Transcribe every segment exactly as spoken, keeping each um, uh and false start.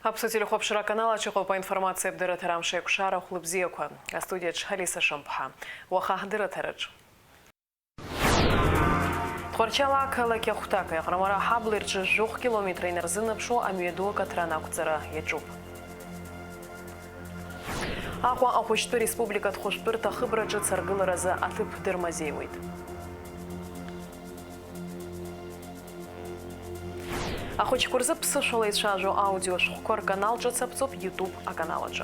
Аԥсуа телехәаԥшра аканал аҿы иҟоуп аинформациатә дырраҭара Амшеикәшара хәлыбзиақәа. Астудиаҿ Алиса Шамԥҳа. Уаха ҳдырраҭараҿ. Тҟәарчал ақалақь ахәҭакеи Аҟармара аҳабла рҿы жәохә километр инарзынаԥшуа амҩаду акаҭран ақәҵара иаҿуп. Аҟәа ахәыҷтәы республикатә хәыҷтәырҭа ахыбра ҿыц аргыларазы аҭыԥ дырмазеиуеит. Ахәыҷқәа рзы ԥсышәала ицәажәо аудиошәҟәқәа рканал ҿыц аԥҵоуп YouTube аканал аҿы.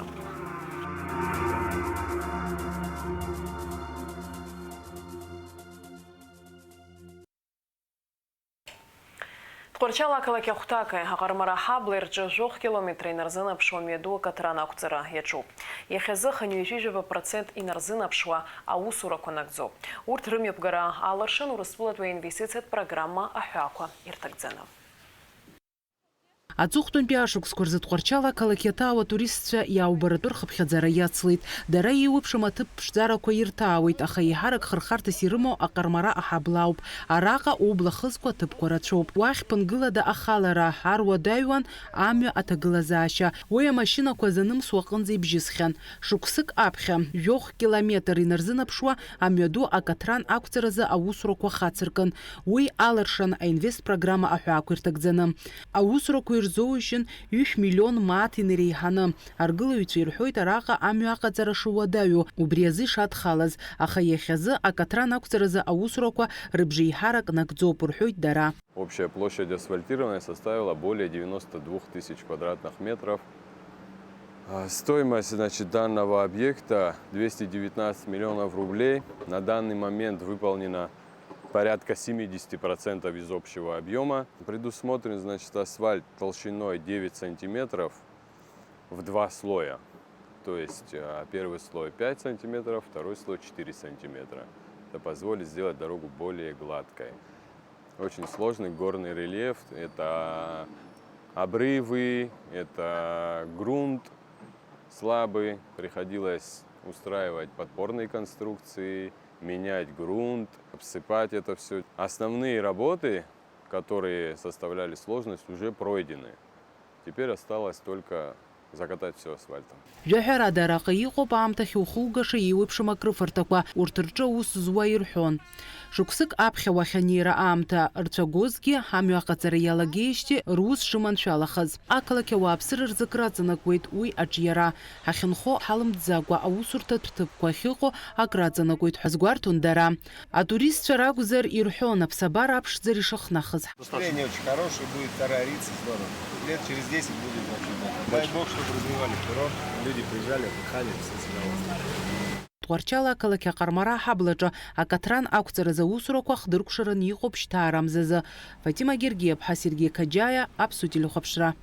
Тҟәарчал ақалақь ахәҭаки Аҟармара аҳабла рҿы жәохә километр инарзынаԥшуа мҩаду акаҭран ақәҵара иаҿуп. Иахьазы хынҩажәижәаба процент инарзынаԥшуа аусурақәа нагӡоуп. Урҭ рымҩаԥгара алыршан Урыстәылатәи аинвестициатә программа аҳәаақәа ирҭагӡаны. Аҵыхәтәантәи ашықәсқәа рзы Тҟәарчал ақалақь иаҭаау атуристцәа иаубаратәы рхыԥхьаӡара иацлеит. Дара еиуеиԥшым аҭыԥ ԥшӡарақәа ирҭаауеит, аха еиҳарак хырхарҭас ирымоу Аҟармара аҳабла ауп. Араҟа убла хызго аҭыԥқәа рацәоуп. Уахь ԥынгылада ахалара, ар уадаҩуан амҩа аҭагылазаашьа. Уи амашьынақәа занымсуа аҟынӡа ибжьысхьан. Шықәсык аԥхьа, жәохә километр инарзынаԥшуа, амҩаду акаҭран ақәҵаразы аусурақәа хацыркын. Уи алыршан аинвестпрограмма аҳәаақәа ирҭагӡаны. Аусурақәа ирзоужьын ҩышә миллион мааҭ инареиҳаны. Аргылаҩцәа ирҳәоит араҟа амҩа аҟаҵара шуадаҩу, убри азы ишадхалаз, аха иахьазы акаҭран ақәҵаразы аусурақәа рыбжеиҳарак нагӡоуп, рҳәоит дара. Общая площадь асфальтирования составила более девяносто двух тысяч квадратных метров. А, стоимость, значит, данного объекта двести девятнадцать миллионов рублей. На данный момент выполнено порядка семидесяти процентов из общего объёма. Предусмотрен, значит, асфальт толщиной девять сантиметров в два слоя. То есть, э, первый слой пять сантиметров, второй слой четыре сантиметра. Это позволит сделать дорогу более гладкой. Очень сложный горный рельеф. Это обрывы, это грунт слабый. Приходилось устраивать подпорные конструкции, менять грунт, обсыпать это всё. Основные работы, которые составляли сложность, уже пройдены. Теперь осталось только закатать всё асфальтом. Жәаҳәарада, араҟа иҟоуп аамҭахь иухугаша еиуеиԥшым акрыфарҭақәа, урҭ рҿы аус зуа ирҳәон. Шықәсык аԥхьа уахь анеира аамҭа рцәагозгьы, амҩа аҟаҵара иалагеижьҭеи рус шыманшәалахаз. Ақалақь ауааԥсыра рзы акраҵанакуеит уи аҿиара. Ҳахьынхо ҳалымтӡакәа аусурҭатә ҭыԥқәа ахьыҟоу акраҵанакуеит ҳәа азгәарҭон дара. Атуристцәа ракәзар ирҳәон аԥсабара аԥшӡара ишахнахыз. Настроение очень хорошее, будет вторая Рица, здорово. Лет через десять будет вообще, да. Дай бог, чтобы развивали курорт, люди приезжали, отдыхали, все с удовольствием. Тҟәарчал ақалақь Аҟармара аҳаблаҿы акаҭран ақәҵаразы аусурақәа хдыркәшараны иҟоуп шьҭа арамзазы. Фатима Гергиаԥҳа, Сергеи Қаџьаиа, Аԥсуа телехәаԥшра.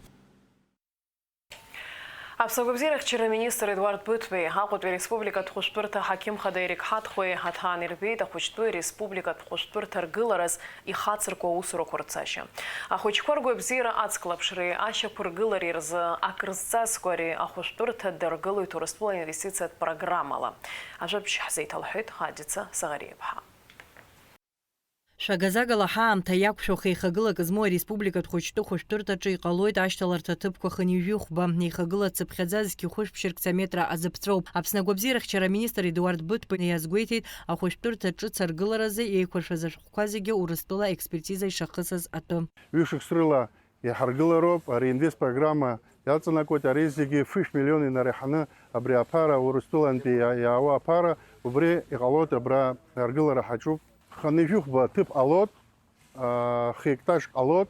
Аԥсны агәабзиарахьчара аминистр Едуард Быҭәбеи, Аҟәатәи ареспубликатә хәышәтәырҭа аҳақьым хада Ерик Ҳаҭхәеи аҭаан ирбеит ахәыҷтәы республикатә хәышәтәырҭа ргылараз ихацыркуа аусурақәа рцашьа. Ахәыҷқәа ргәабзиара ацклаԥшреи ашьақәыргылареи рзы акрызҵазкуа ари ахәышәтәырҭа даргылоит Урыстәыла инвестициатә программала. Ажәабжь ҳзеиҭалҳәеит Хадица Саӷариаԥҳа. Шәагазагала ҳаамҭа иақәшәо хеихагылак змоу ареспубликатә хәыҷтәы хәышәтәырҭаҿы иҟалоит ашьҭаларҭа ҭыԥқәа хынҩажәи хәба. Ихагылац зыԥхьаӡазгьы хәышә ԥшьыркцаметра азыԥҵәоуп. Аԥсны агәабзиарахьчара аминистр Едуард Быҭәба иазгәеиҭеит, ахәышәтәырҭа ҿыц аргыларазы еиқәыршәаз ашәҟәқәа зегьы Урыстәыла аекспертиза ишахысыз атәы. Ҩышықәс рыла иҳаргылароуп ари инвестпрограмма иаҵанакуеит. Ари зегьы фышә миллион инареиҳаны абри аԥара, Урыстәылантәи иа-, иаауа аԥара, убри иҟалоит, абра аргылара ҳаҿуп. Хынҩажәи хәба ҭыԥ ҟалоит, аа, хеиктаж ҟалоит,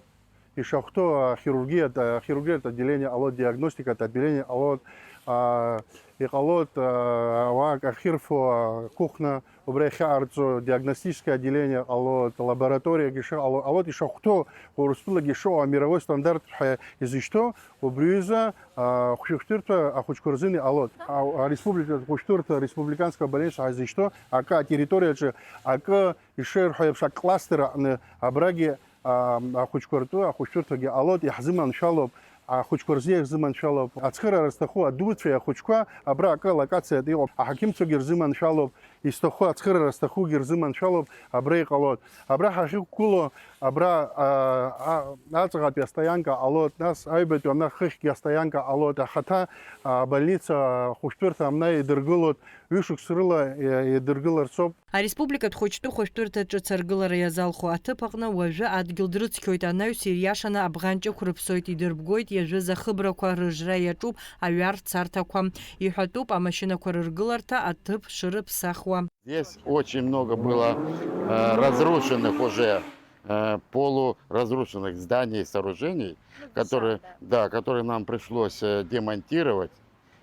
ишахәҭоу ахирургиатә, ахирургиатә отделение ҟалоит, диагностикатә отделение ҟалоит, аа, иҟалоит, аа, ауаа ахьырфо акухна, убра иахьаҟарҵо диагностическое отделение ҟалоит, лабораториагьы шыҟало ҟалоит, ишахәҭоу, Урыстәылагьы ишыҟоу, амировой стандарт ҳәа изышьҭоу, убри аҩыза, аа, хәшәтәырҭа ахәыҷқәа рзын иҟалоит. А, ареспубликатә хәышәтәырҭа, республиканская больница ҳәа изышьҭоу акы атерриториаҿы акы ишырҳәо еиԥш, акластер аҟны абрагьы, аа, ахәыҷқәа ртәы ахәышәтәырҭагьы ҟалоит, иаҳзыманшәалоуп, ахәыҷқәа рзы иаҳзыманшәалоуп. Ацхыраара зҭаху адуцәеи ахәыҷқәа абра акы алокациатә иҟоуп, аҳақьымцәагьы рзыманшәалоуп. Изҭаху, ацхыраара зҭахугьы рзыманшәалоуп, абра иҟалоит. Абра ҳахьықәгылоу, абра, а, а, аҵаҟатәи астоианка ҟалоит, нас аҩбатәи ана хыхьгьы астоианка ҟалоит. Ахаҭа, а, больница ахәышәтәырҭа амна идыргылоит, ҩышықәса рыла, е, идыргыларцоуп. Ареспубликатә хәыҷтәы хәышәтәырҭа ҿыц аргылара иазалху аҭыԥ аҟны уажәы адгьыл дрыцқьоит, анаҩс ириашаны абӷанҷ ықәрыԥсоит, идырбгоит иажәыз ахыбрақәа, рыжра иаҿуп аҩар царҭақәа. Иҳәатәуп амашьынақәа рыргыларҭа аҭыԥ шырыԥсахуа. Здесь очень много было, э, разрушенных уже, э, полуразрушенных зданий и сооружений, которые, да, которые нам пришлось, э, демонтировать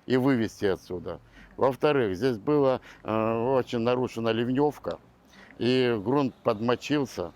и вывести отсюда. Во-вторых, здесь была, э, очень нарушена ливнёвка, и грунт подмочился,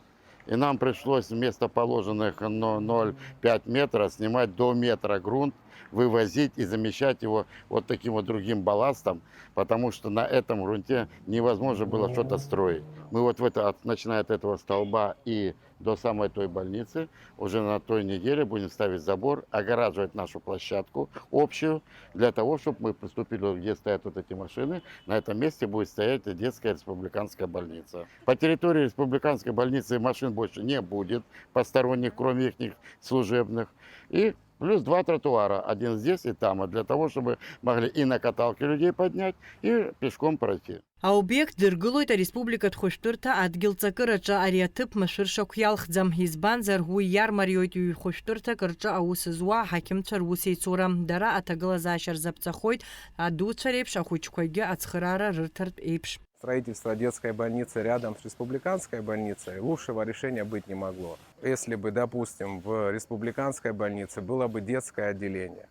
и нам пришлось вместо положенных но-, ноль пять метра снимать до метра грунт, вывозить и замещать его вот таким вот другим балластом, потому что на этом грунте невозможно было что-то строить. Мы вот в это, от, начиная от этого столба и до самой той больницы, уже на той неделе будем ставить забор, огораживать нашу площадку общую, для того, чтобы мы приступили, где стоят вот эти машины, на этом месте будет стоять детская республиканская больница. По территории республиканской больницы машин больше не будет, посторонних, кроме ихних служебных. И плюс два тротуара, один здесь и там, а для того, чтобы могли и на каталке людей поднять, и пешком пройти. Аобиект дыргылоит ареспубликатә хәышәтәырҭа адгьыл ҵакыраҿы. Ари аҭыԥ машәыршақә иалхӡам, избанзар, уи иармариоит ҩ-хәышәтәырҭак рҿы аус зуа аҳақьымцәа русеицура. Дара аҭагылазаашьа рзаԥҵахоит, адуцәа реиԥш ахәыҷқәагьы ацхыраара рырҭартә еиԥш. Строительство детской больницы рядом с республиканской больницей лучшего решения быть не могло. Если бы, допустим, в республиканской больнице было бы детское отделение,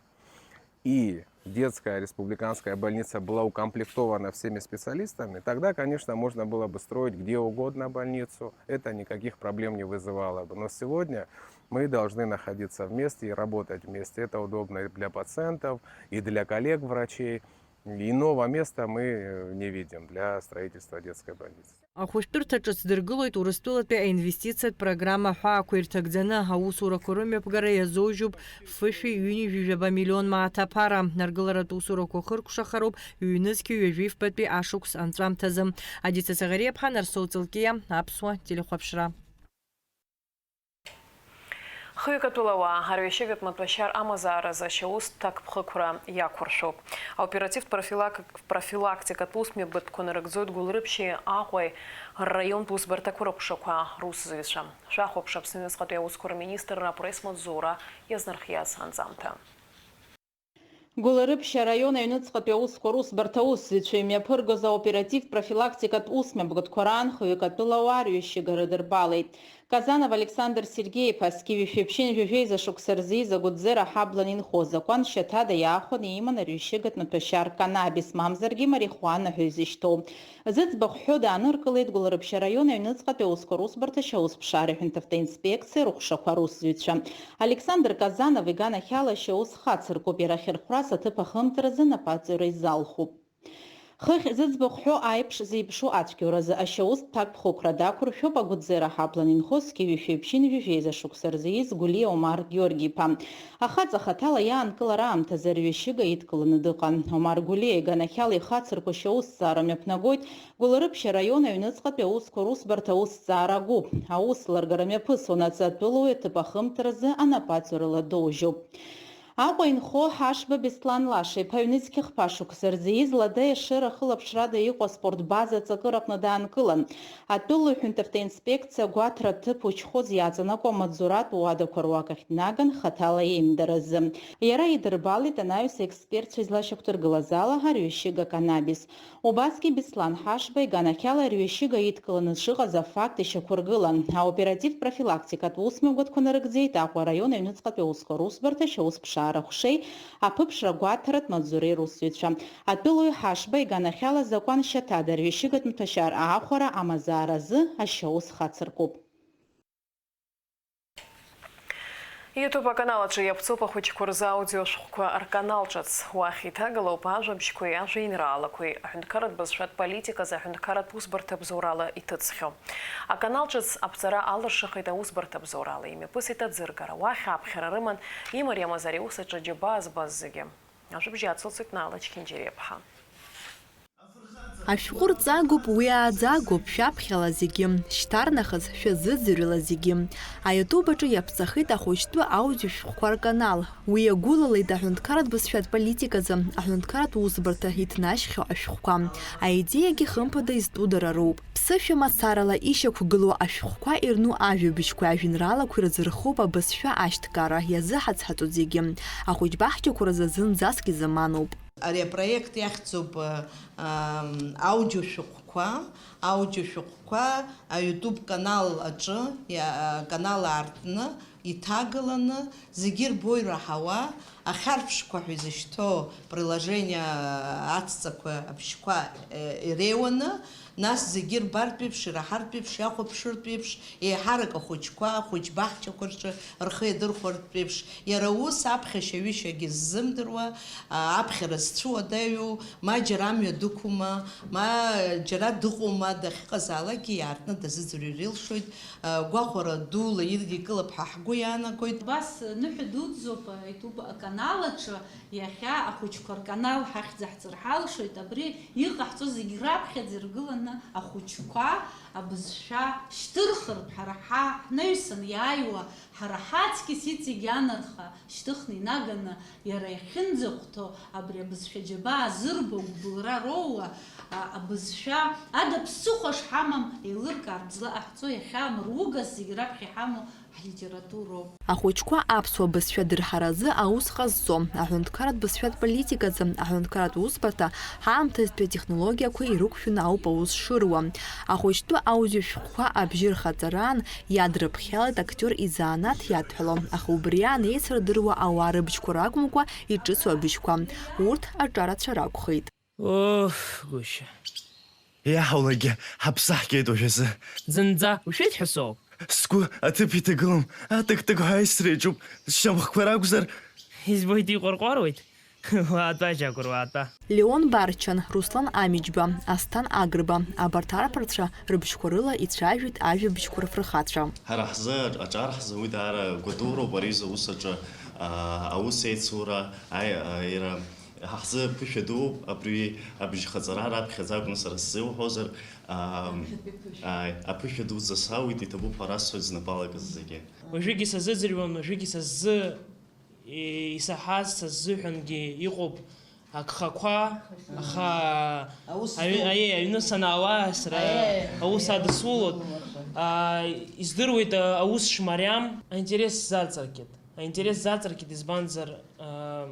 и детская республиканская больница была укомплектована всеми специалистами, тогда, конечно, можно было бы строить где угодно больницу, это никаких проблем не вызывало бы. Но сегодня мы должны находиться вместе и работать вместе. Это удобно и для пациентов, и для коллег-врачей. Иного места мы, э, не видим для строительства детской больницы. Ахәышәтәырҭа ҿыц дыргылоит Урыстәылатәи аинвестициатә программа аҳәаақәа ирҭагӡаны. Аусурақәа рымҩаԥгара иазоужьуп фышәи ҩынҩажәи жәаба миллион мааҭ аԥара. Аргыларатә усурақәа хыркәшахароуп ҩнызқьи ҩажәи фбатәи ашықәс анҵәамҭазы. Адица Саӷариаԥҳа, Нарсоу Ҵылкиа, Аԥсуа телехәаԥшра. Хҩык атәылауаа арҩашьыгатә маҭәашьар амазааразы ашьаус ҭакԥхықәра иақәыршәоуп. Аоперативтә профилак-, профилактикатә усмҩаԥгатәқәа нарыгӡоит Гәылрыԥшьи Аҟәеи рраионтә усбарҭақәа рыҟәшақәа русзуҩцәа. Шәахәаԥш Аԥсны аҩныҵҟатәи аусқәа рминистрра апресс-маҵзура иазнархиаз анҵамҭа. Гәылрыԥшь араион аҩныҵҟатәи аусқәа русбарҭа аусзуҩцәа имҩаԥыргоз аоперативтә профилактикатә усмҩаԥгатәқәа раан хҩык атәылауаа рҩышьыга рыдырбалеит. Казанов Александр Сергеи-иԥа зқьи жәшәи ԥшьынҩажәи жәеиза шықәса рзы ииз Агәыӡера аҳаблан инхоз акәан шьаҭада иаахәаны иман арҩышьыгатә маҭәашьар канабис, мамзаргьы марихуана ҳәа изышьҭоу. Зыӡбахә ҳәо дааныркылеит Гәылрыԥшь араион аҩныҵҟатәи аусқәа русбарҭа ашьаусԥшаареи аҳәынҭавтә инспекциеи рыҟәшақәа русзуҩцәа. Александр Казанов иганахьала ашьаус хацыркуп, иара ахьырхәрас аҭыԥ ахымҵразы анапаҵаҩра изалхуп. Хыхь зыӡбахә ҳәо аиԥш зеиԥшу ацәгьоуразы ашьаус ҭакԥхықәра дақәыршәоуп Агәыӡера аҳаблан инхоз зқьи жәшәи ԥшьынҩажәи жәеиза шықәса рзы ииз Гәлиа Омар Георги-иԥа. Ахаҵа хаҭала иаанкылара аамҭазы арҩышьыга идкыланы дыҟан. Омар Гәлиа иганахьала ихацырку ашьаусҭҵаара мҩаԥнагоит Гәылрыԥшь араион аҩныҵҟатәи аусқәа русбарҭа аусҭҵаара агәыԥ. Аус ларгара мҩаԥысуанаҵы атәылауаҩ аҭыԥ ахымҵразы анапаҵаҩрала доужьуп. Аҟәа инхо Ҳашба Беслан Лаша-иԥа ҩнызқьи хԥа шықәса рзы ииз Ладаиа Шера ахылаԥшрада иҟоу аспорт база аҵакыраҟны даанкылан. Атәылауаҩ аҳәынҭавтоинспекциа агәаҭара аҭыԥ учхоз иаҵанакуа амаҵзуратә уадақәа руак ахь днаган хаҭала иеимдаразы. Иара идырбалеит анаҩс аекспертцәа излашьақәдыргылаз ала арҩышьыга канабис. Убасгьы Беслан Ҳашба иганахьала арҩышьыга идкыланы дшыҟаз афакт ишьақәыргылан. Аоперативтә-профилактикатә усмҩаԥгатәқәа нарыгӡеит Аҟәа араион аҩныҵҟатәи аусқәа русбарҭа ашьаусԥшаара аҟәшеи аԥыԥшра агәаҭаратә маҵзуреи русзуҩцәа. Атәылауаҩ Ҳашба иганахьала азакәан шьаҭада арҩышьыгатә маҭәашьар аахәара амазааразы ашьаус хацыркуп. YouTube аканал аҿы иаԥҵоуп ахәыҷқәа рзы аудиошәҟәқәа рканал ҿыц. Уахь иҭагылоуп ажәабжьқәеи ажәеинраалақәеи, аҳәынҭқарратә бызшәатә политиказы аҳәынҭқарратә усбарҭа бзоурала иҭыҵхьоу. Аканал ҿыц аԥҵара алыршахеит аусбарҭа бзоурала, имҩаԥысит аӡыргара. Уахь аԥхьара рыман имариамыз ари аус аҿы аџьабаа збаз зегьы. Ажәабжь ацылҵоит Наала Чхинџьариаԥҳа. Афырхаҵа, Ашәҟәы рҵагоуп, уи ааӡагоуп, шәаԥхьала зегьы, шьҭарнахыс шәазыӡырҩла зегьы. Аиутуб аҿы иаԥҵахеит ахәыҷтәы аудиошәҟәқәа рканал. Уи иагәылалеит аҳәынҭқарратә бызшәатә политиказы аҳәынҭқарратә усбарҭа иҭнашьхьоу ашәҟәқәа. Аидеиагьы хымԥада изтәу дара роуп. Ԥсышәа мацарала ишьақәгылоу ашәҟәқәа ирну ажәабжьқәеи ажәеинраалақәеи рзырхоуп абызшәа ашьҭкаара, иазыҳацҳаҵоит зегьы. Ахәыҷбаҳчақәа рзы зынӡаск изаманоуп. Ари апроект иахьӡуп, ам, аудиошәҟәқәа, аудиошәҟәқәа аYouTube канал аҿы, иа-, канал аартны, иҭагаланы, зегьы ирбо ираҳауа, ахьарԥшқәа ҳәа изышьҭоу приложение ацҵақәа абжьқәа, э, иреиуаны, нас зегьы ирбартә еиԥш, ираҳартә еиԥш, иахәаԥшыртә еиԥш, еиҳарак ахәыҷқәа, ахәыҷбаҳчақәа рҿы рхы иадырхәартә еиԥш, иара ус аԥхьашьаҩышьагьы ззымдыруа, а, аԥхьара зцәыуадаҩу, ма џьара амҩа дықәума, ма џьара дыҟоума, дахьыҟазаалакгьы иаартны дазыӡырҩыр илшоит, а, гәахәара дула идикылап ҳәа ҳгәы иаанагоит. Убас ныҳәа дуӡӡоуп аYouTube аканал аҿы. Иахьа ахәыҷқәа рканал ҳахьӡ аҳҵар ҳалшоит, абри иҟаҳҵо зегь раԥхьаӡа иргыланы ахәыҷқәа абызшәа шьҭырхыртә, ҳара ҳа-, ҳнаҩсан иааиуа, ҳара ҳаҵкьыс иҵегь анарха шьҭыхны инаганы, иара иахьынӡахәҭоу абри абызшәа џьабаа зырбо, гәыбылра роуа, а, абызшәа ада ԥсыхәа шҳамам еилыркаартә злаҟаҳҵо, иахьа амругас зегь раԥхьа иҳамоу ҳлитературоуп. Ахәыҷқәа аԥсуа бызшәа дырҳаразы аус ҟазҵо, аҳәынҭқарратә бызшәатә политиказы, аҳәынҭқарратә усбарҭа, ҳаамҭазтәи атехнологиақәа ирықәшәаны ауп аус шыруа. Ахәыҷтәы аудиошәҟәқәа абжьы рхаҵараан иадрыԥхьалеит актиор изанааҭ иадҳәало, аха убри аан еицырдыруа ауаа рыбжьқәа ракәымкәа иҿыцу абжьқәа, урҭ аҿарацәа ракәхеит. Оф, гәышьа. Иаҳаулагьы ҳаԥсы ҳгеит уажәазы. Зынӡа ушәеит ҳәа соуп. Сгәы аҭыԥ иҭагылам, атык-тык ҳәа аисра иаҿуп, сшьамхқәа ракәзар. Избоит, иҟәарҟәаруеит. Уаатәа, Џьагәыр, уаатәа. Леон Барчан, Руслан Амиџьба, Асҭан Агрба, абарҭ арԥарцәа рыбжьқәа рыла ицәажәеит ажәабжьқәа рфырхацәа. Ҳара ҳзы аҿар ҳзы уи даара гәадуроуп, ари изы аус аҿы, аа, аус еицура, аи-, аира, Ҳа ҳзы ԥышәа дууп, абри абжьхаҵара раԥхьаӡа акәны сара сзы иуҳәозар, аа, ааи, аԥышәа дуӡӡа сауит, иҭабуп ҳәа расҳәоит знапы алакыз зегьы. Уажәыгьы сазыӡырҩуан, уажәыгьы са сзы и-, исаҳаз, са сзыҳәангьы иҟоуп агхақәа, аха аҩ-, аиеи, аҩны санаауа сара аус адысулоит. Аа, издыруеит, а, аус шмариам. Аинтерес сзаҵаркит, аинтерес сзаҵаркит, избанзар, аа,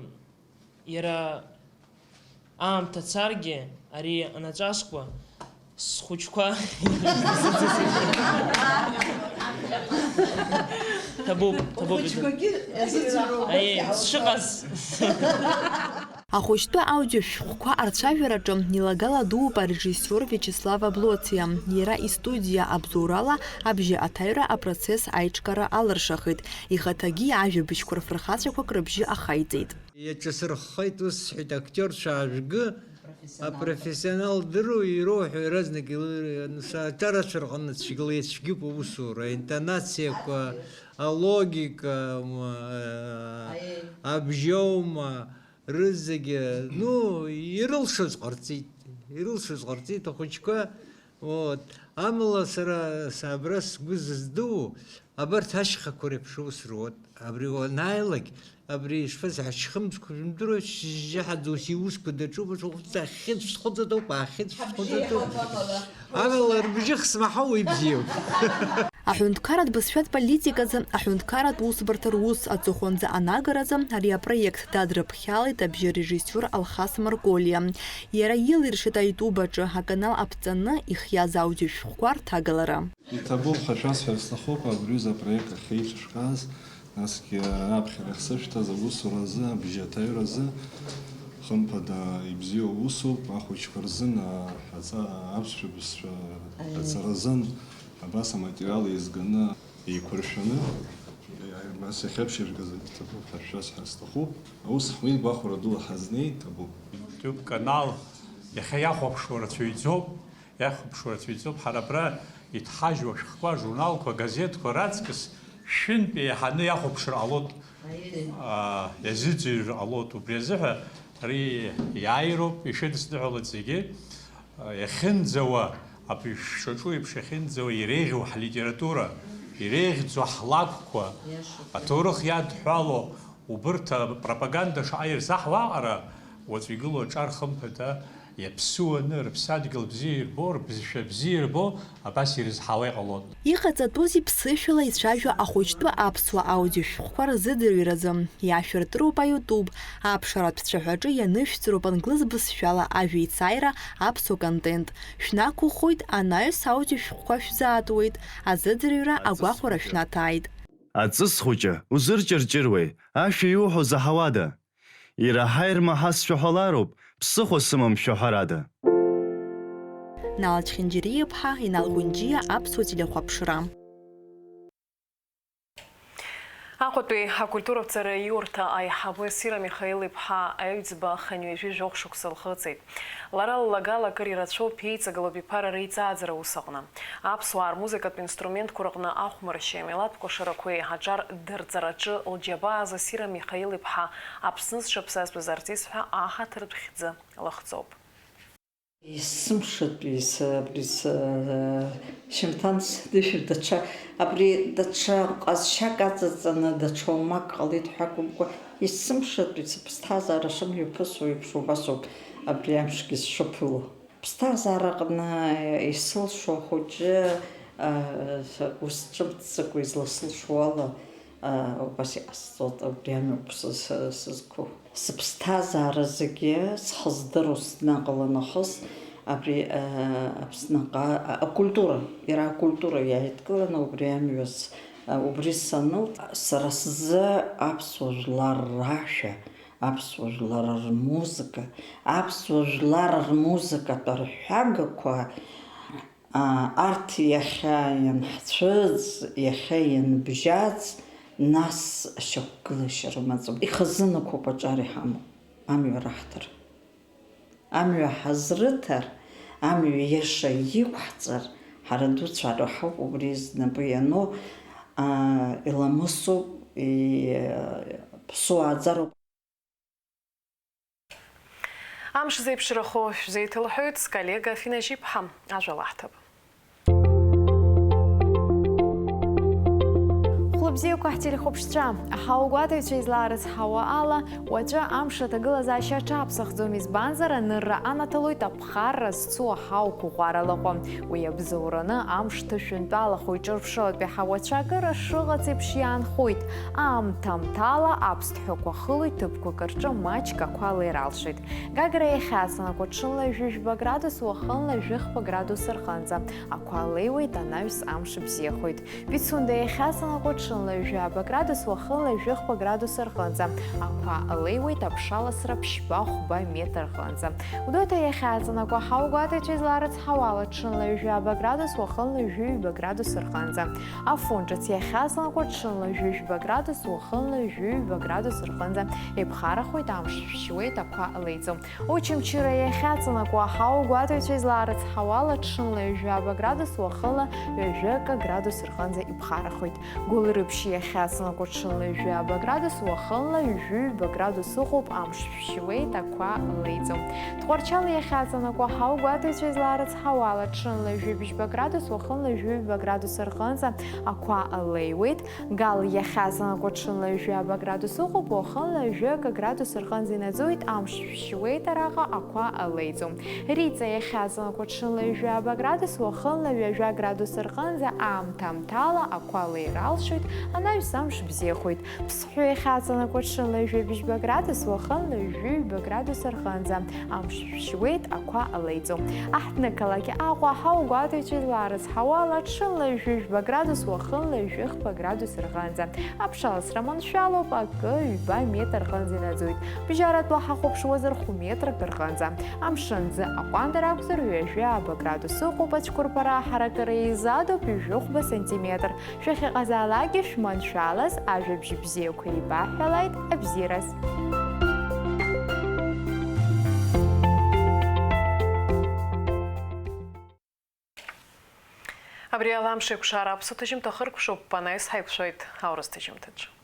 Иара аамҭа царгьы, ари анаҿаскуа, схәыҷқәа ҭабуп, ҭабуп. Ухәыҷқәагьы иазыӡырҩуп. Аиеи, сшыҟаз. Ахәыҷтәы аудиошәҟәқәа арцәажәараҿы илагала дууп арежиссиор Виачеслав Аблоциа. Иара истудиа абзоурала абжьы аҭаҩра апроцесс аиҿкаара алыршахеит, ихаҭагьы ажәабжьқәа рфырхацәақәак рыбжьы ахаиҵеит. Иаҿасырххеит, ус сҳәеит, актиорцәа аажәгы, апрофессионал дыруа, ироуҳәо иаразнак илыр-, анса-, аҿарацәа рҟны цәгьала ицәгьоуп аусура, аинтонациақәа, алогика, м, а, абжьоума, рызегьы, ну, ирылшоз ҟарҵеит, ирылшоз ҟарҵеит ахәыҷқәа. Вот. Амала сара, са абра сгәы зыздуу, абарҭ ашьхақәа реиԥш аус руот. Абри уанааилак, абри ишԥаз, ҳашьхымзқәа жәымдыруа, шьыжьаҳаӡа ус иусқәа даҿуп, ус ухәыҵахьеит, шәхәыҵатәуп, аахьеит, шәхәыҵатәуп. Амала рыбжьы хсмаҳауа ибзиоуп. Аҳәынҭқарратә бызшәатә политиказы, аҳәынҭқарратә усбарҭа рус аҵыхәанӡа анагаразы ари апроект дадрыԥхьалеит абжьы арежиссиор Алхас Марколиа. Иара илиршеит аитуб аҿы аканал аԥҵаны ихиаз аудиошәҟәқәа рҭагалара. Иҭабуп ҳәа шәасҳәар сҭахуп, абри аҩыза апроект ахьеиҿышәкааз, насгьы аԥхьара ахьсышәҭаз аусуразы, абжьы аҭаҩразы, хымԥада, ибзиоу усуп, ахәыҷқәа рзын, а, аҵа-, аԥсшәа бызшәа Аиеи. Аҵаразын, абас аматериал еизганы, еиқәыршәаны, абас иахьаԥшьыжәгаз иҭабуп ҳәа шәасҳәар сҭахуп. Аус ҳуеит, гәахәара дула ҳазнеит, иҭабуп. YouTube канал иахьа иахәаԥшуа рацәаҩӡоуп. Иахәаԥшуа рацәаҩӡоуп, ҳара абра иҭҳажьу ашәҟәқәа, ажурналқәа, агазеҭқәа раҵкыс шәынтә еиҳаны иахәаԥшыр ҟалоит, аа, иазыӡырҩыр ҟалоит. Убри азыҳәа ари иааироуп, ишәыдысныҳәалоит зегьы. Иахьынӡауа, абри шәшаҿу еиԥш иахьынӡауа иреиӷьу ҳлитература, иреиӷьӡоу ҳлакәқәа, аҭоурых иадҳәалоу убырҭ апропаганда шаҟа ирзаҳуа аҟара, уаҵәы игылоу аҿар хымԥада, иаԥсуаны, рыԥсадгьыл бзиа ирбо, рбызшәа бзиа ирбо, абас ирызҳауа иҟалон. Иҟаҵатәузеи ԥсышәала ицәажәо ахәыҷтәы аԥсуа аудиошәҟәқәа рзыӡырҩразы? Иашәыртыроуп аиутуб, аԥшаратә цәаҳәаҿы ианышәҵароуп англыз бызшәала ажәеицааира аԥсуа контент. Шәнақәыххоит, анаҩс аудиошәҟәқәа шәзаатуеит, азыӡырҩра агәахәара шәнаҭааит. Аҵыс хәыҷы, узырҷырҷыруеи, ашәа иуҳәо заҳауада? Ираҳа-ирмаҳа сшәаҳәалароуп, ԥсыхәа сымам шәаҳәарада. Нал Чхинџьириаԥҳа, Инал Ҟәынџьиа, аԥсуа телехәаԥшра. Аҟәатәи акультуратә ҵараиурҭа аиҳабы Сира Михаил-иԥҳа Аҩӡба хынҩажәи жәохә шықәса лхыҵит. Лара ллагала акыр ирацәоуп еиҵагылоу абиԥара реиҵааӡара аус аҟны. Аԥсуаа рмузыкатә инструментқәа рҟны ахәмаршьеи амилаҭ кәашарақәеи аҿар дырҵараҿы лџьабаа азы Сира Михаил-иԥҳа Аԥсны зҽаԥсазтәыз артист ҳәа аҳаҭыртә хьӡы лыхҵоуп. Есымшатәи са-, абри са-, шьамҭан сдышәыр даҽа, абри даҽа ҟазшьак аҵаҵаны, даҽа уамак ҟалеит ҳәа акәымкәа, есымшатәи сыԥсҭазаара шымҩаԥысуа еиԥш убасоуп абри амшгьы сшыԥыло. Ԥсҭазаараҟны исылшо ахәыҷы, а, ус ҿымҭӡакәа изласылшо ала, а, убас иҟасҵоит, убри амҩоуп сыз-, сызқәу. Сыԥсҭазаара зегьы схыздыруа снаҟала нахыс, абри, а, Аԥсныҟа, а, акультура, иара акультура иааидкыланы убри амҩа с-, а, убри санылҵ, сара сзы аԥсуа жәлар рашәа, аԥсуа жәлар рмузыка, аԥсуа жәлар рмузыкатә арҳәагақәа, а, арҭ иахьа ианҳцәыӡ, иахьа ианбжьаӡ, нас ашьақәгылашьа рымаӡам. Ихазынақәоуп аҿар иҳамоу, амҩа раҳҭар. Амҩа ҳазрыҭар, амҩа иаша иқәҳҵар, ҳара дуцәа ҳауп убри знапы иану, а, иламысуп, и-, ԥсуааӡароуп. Амш зеиԥшрахо шәзеиҭалҳәоит сколлега Фина Жьиԥҳа. Ажәа лаҳҭап. Хәлыбзиақәа ҳтелехәаԥшцәа, ҳаугәаҭаҩцәа излаарыцҳауа ала, уаҵәы амш аҭагылазаашьа аҽаԥсахӡом, избанзар, анырра анаҭалоит аԥхарра зцу аҳауқәа ӷәаралаҟа. Уи абзоураны амш ҭышәынтәалахо иҿырԥшылатәи ҳауацәа акыр ашыӷац еиԥш иаанхоит. Аамҭа-аамҭала аԥсҭҳәақәа хылоит, ҭыԥқәак рҿы маҷк ақәа леир алшоит. Гагра иахьаҵанакуа ҽынла ҩажәи жәба градус, уахынла жәохә градус рҟынӡа. Ақәа леиуеит, анаҩс амш бзиахоит. Пицунда иахьаҵанакуа ҽынла ҩажәи жәаба градус, уахынла жәохә градус рҟынӡа. Ақәа леиуеит аԥшаласра ԥшьба-хәба метр рҟынӡа. Гәдоуҭа иахьаҵанакуа ҳаугәаҭаҩцәа излаарыцҳауа ала ҽынла ҩажәи жәаба градус, уахынла жәаҩба градус рҟынӡа. Афон ҿыц иахьаҵанакуа ҽынла жәохә градус, уахынла жәаҩба градус рҟынӡа. Иԥхарахоит, амш шәшьуеит, ақәа леиӡом. Очамчыра иахьаҵанакуа ҳаугәаҭаҩцәа излаарыцҳауа ала ҽынла ҩажәи жәаба градус, уахынла ҩажәи акы градус рҟынӡа иԥхарахоит. Гәылрыԥшь иахьаҵанакуа ҽынла ҩажәи жәаба градус, уахынла жәаҩба градус ыҟоуп, амш шәшьуеит, ақәа леиӡом. Тҟәарчал иахьаҵанакуа ҳаугәаҭаҩцәа излаарыцҳауа ала ҽынла ҩажәи бжьба градус, уахынла жәаҩба градус рҟынӡа ақәа леиуеит. Гал иахьаҵанакуа ҽынла ҩажәи жәаба градус ыҟоуп, уахынла жәаҩа акы градус рҟынӡа инаӡоит, амш шәшьуеит, араҟа ақәа леиӡом. Риҵа иахьаҵанакуа ҽынла ҩажәи жәаба градус, уахынла ҩажәа градус рҟынӡа аамҭа-аамҭала ақәа леир алшоит, анаҩс амш бзиахоит. Ԥсҳәы иахьаҵанакуа ҽынла ҩажәи бжьба градус, уахынла жәаҩба градус рҟынӡа амш шәшьуеит, ақәа леиӡом. Аҳҭнықалақь Аҟәа ҳаугәаҭаҩцәа излаарыцҳауа ала ҽынла ҩажәи жәба градус, уахынла жәохә градус рҟынӡа. Аԥшаласра маншәалоуп, акы-ҩба метр рҟынӡа инаӡоит. Бжьаратәла ҳахәаԥшуазар хә метрак рҟынӡа. Амшын ӡы аҟәандара акәзар ҩажәи ааба градус ыҟоуп, ацәқәырԥара аҳаракыра еизадоуп жәохәба сантиметр. Шәахьыҟазаалакгьы шәманшәалаз, ажәабжь бзиақәа еибаҳҳәалааит, абзиараз. Абри ала амш еиқәшара аԥсуа ҭыжьымҭа ахыркәшоуп, анаҩс ҳаиқәшәоит аурыс ҭыжьымҭаҿы.